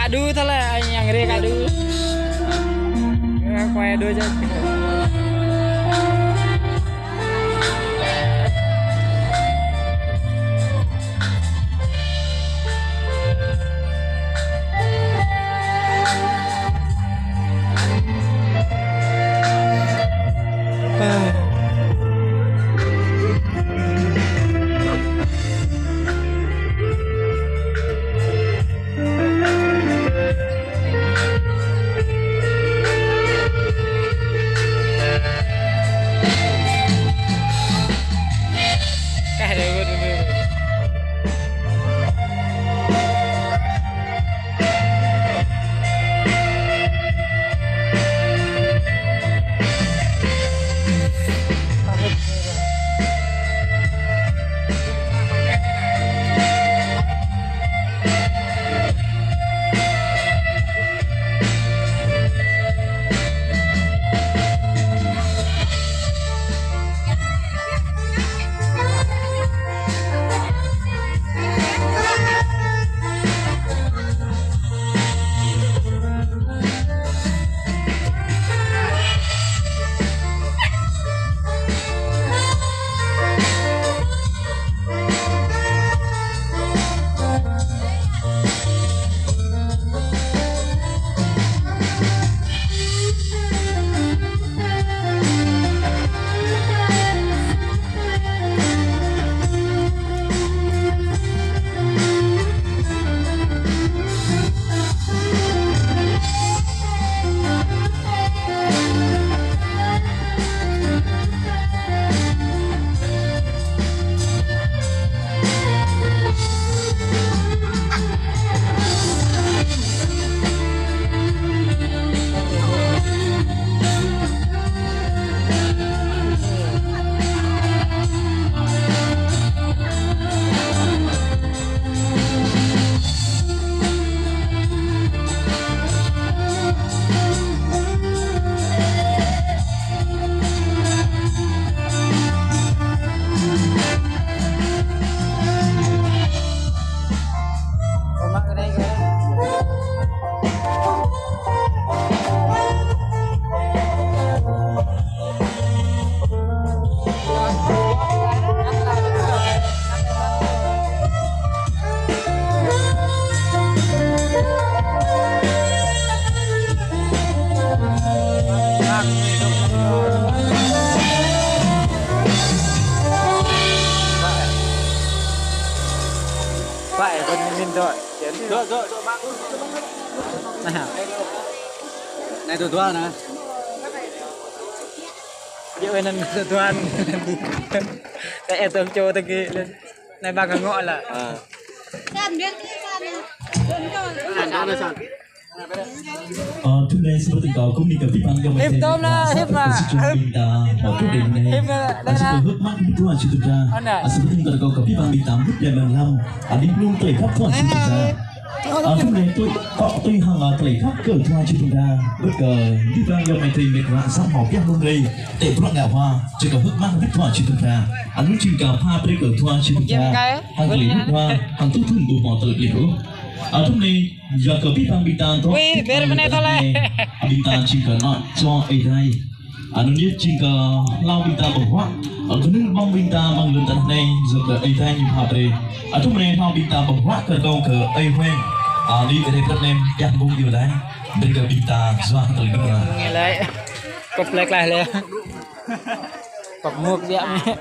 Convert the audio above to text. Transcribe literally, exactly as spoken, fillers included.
Kak Du thôi lah, yang re Kak Du. Ya, kue Du aja. Pak, ya, bener, Min, dok. Dok, dok, dok, Bang. Anai tơdua anai. Yua anŭn tơdua. Tơ ê tơm čô tơ kơ. Anai ƀă kơ ngŏ lah. Ơ. Ơ, tui anai sĭt tơ̆ng kâo kơkuh kơ abih bang ayŏng amai adơi, hip tôm lah, hip mă. Kơ ƀing ta, hip mă, hip mă, ơ, sĭt kơ hơ̆k mơak kơ Dua Jua Či Tơdra. Ơ, sĭt tơ̆ng kâo kơ abih bang ƀing ta mŭt lĕ mơ̆ng lăm. Ơ, đĭ blung tơlơi khăp Dua Jua Či Tơdra. Ơ, tui anai tui, kâo tui hăng, ơ, tơlơi khăp kơ Dua Jua Či Tơdra. Ƀơi kơ abih bang ayŏng amai adơi mĕt wa sang hmâo pioh mơ̆ng rai. Tơlơi bruă ngă hua, či kơ hơ̆k mơak kơ Dua Jua Či Tơdra. Anŭn jing kơ pha brơi kơ Dua Jua Či Tơdra. Hăng tơlơi hơ̆k hua, hăng tŭ thun ƀu hmâo tơlơi pơplih ôh. Ơ, tui anai, yua kơ abih bang ƀing ta dŏ. Ui, ƀĕ rơmơ̆n anai tơlơi. Ƀing ta jing kơ anŏ čô Ơi Adai. Anŭn yơh jing kơ hlâo ƀing ta ƀơ̆ng huă. Ơ, kơnơ̆ng ƀơ̆ng ƀing ta amăng lŏn tơnah anai, yua kơ Ơi Adai ñu pha brơi. Ơ, tui anai hlâo ƀing ta ƀơ̆ng huă kơ kông kơ Ơi Huêng. Ơ, đi kơ rĕp rĕp nem, yah bung iâu đai. Brơi kơ ƀing ta yua tơlơi hơ̆k mơak. Kơplek lah lĕ. Kơp mŭk biă mĕ.